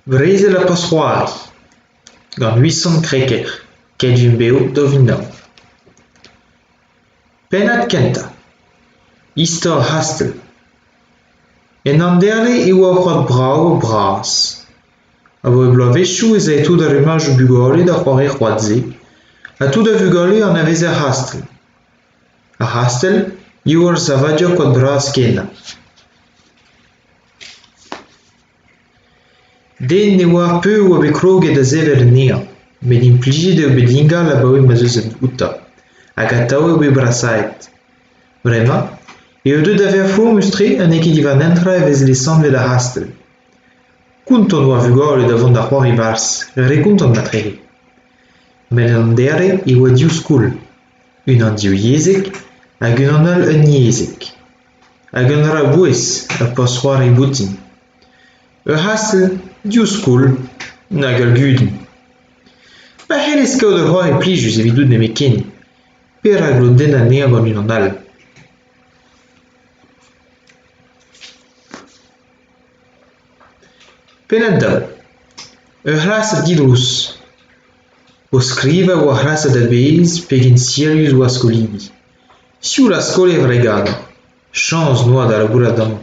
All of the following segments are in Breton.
Brezel ha porzh-c'hoari gant Uisant Kreker, Keit Vimp Bev 2009. Pennad kentañ. Istor ar c'hastell. En Anderle e oa ur c'hoad brav ha bras. Abaoe bloavezhioù ez ae tout ar rummadoù bugale da c'hoari er c'hoad-se ha tout ar vugale a anaveze ar c'hastell. Ar c'hastell eo ur savadur koad bras-kenañ. Den ne oar piv a oa bet kroget da sevel anezhañ, met implijet eo bet ingal abaoe ma'z eus outañ, hag atav eo bet brasaet. Bremañ eo deuet da vezañ fromus-tre ha n'eo ket diwar netra e vez lesanvet ar c'hastell. Kontant oa ar vugale da vont da c'hoari barzh, re gontant marteze. Met en dere e oa div skol, unan divyezhek hag unan all unyezhek. Hag un dra a-bouez, ur porzh-c'hoari boutin. Ur c'hastell, div skol, nag ur gudenn. Ma c'hellez kaout ur c'hoari plijus evidout nemetken, perak lodennañ anezhañ gant unan all ? Pennad daou. Ur c'hlasad didrouz. O skrivañ e oa ar c'hlasad a-bezh pegen sirius e oa ar skolidi. Sioul ar skolier war e gador. Chañs 'noa da labourat amañ.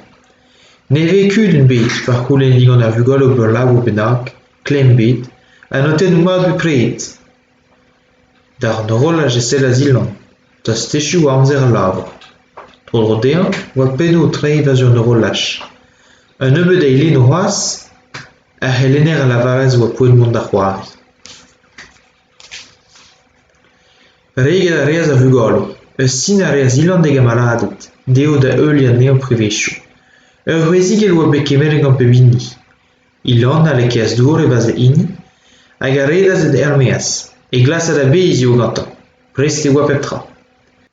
Ne vez kudenn ebet pa c'houlenn digant ar vugale ober labour bennak, klemm ebet, ha notennoù mat bepred. D'ar horolaj e sellas Ilan, tost echu oa amzer al labour. Tro-dro dezhañ e oa pennoù o treiñ war-zu an horolaj. Un nebeud eilennoù c'hoazh, ar c'helenner a lavaras e oa poent mont da c'hoari. Reget a reas ar vugale, ur sin a reas Ilan d'e gamaladed, dezho da heuliañ anezhañ privezioù. Ur c'hwezigell a oa bet kemeret gant pep hini. Ilan a lakaas dour e-barzh e hini hag a redas er-maez, e glasad a-bezh eo gantañ, prest e oa pep tra.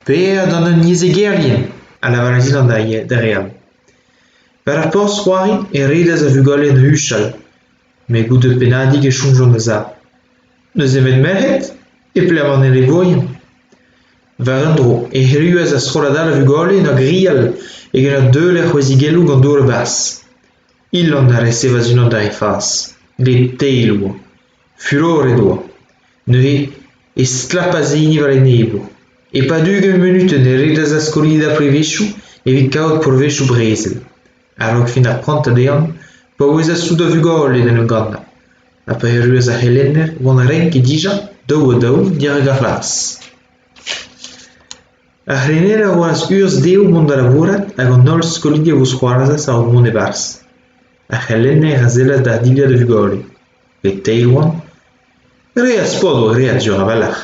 Per d'an unyezhegerien, a lavaras Ilan d'ar re all. War ar porzh-c'hoari e redas ar vugale en huchal, met goude ur pennadig e chomjont a-sav. N'eus nemet merc'hed e pelec'h an enebourien. War un dro e erruas ar strollad all a vugale en ur grial hag en ur deuler c'hwezigelloù gant dour e-barzh. Ilan a resevas unan d'ar e fas. Gleb-teil e oa. Fuloret e oa. Neuze e stlapas e hini war e enebour. E-pad ugent munutenn e redas ar skolidi d'ar privezioù evit kaout pourvezioù brezel. A-raok fin ar prantad ehan paouezas tout ar vugale d'en em gannañ. Ha pa erruas ar c'helenner e oant renket dija daou-ha-daou dirak ar c'hlas. Ar c'helenner a roas urzh dezho mont da labourat hag an holl skolidi a vousc'hoarzhas a-raok mont e-barzh. Ar c'helenner a sellas da dilhad e vugale. Bet teir oant. Re a sport oa graet sur a-walc'h.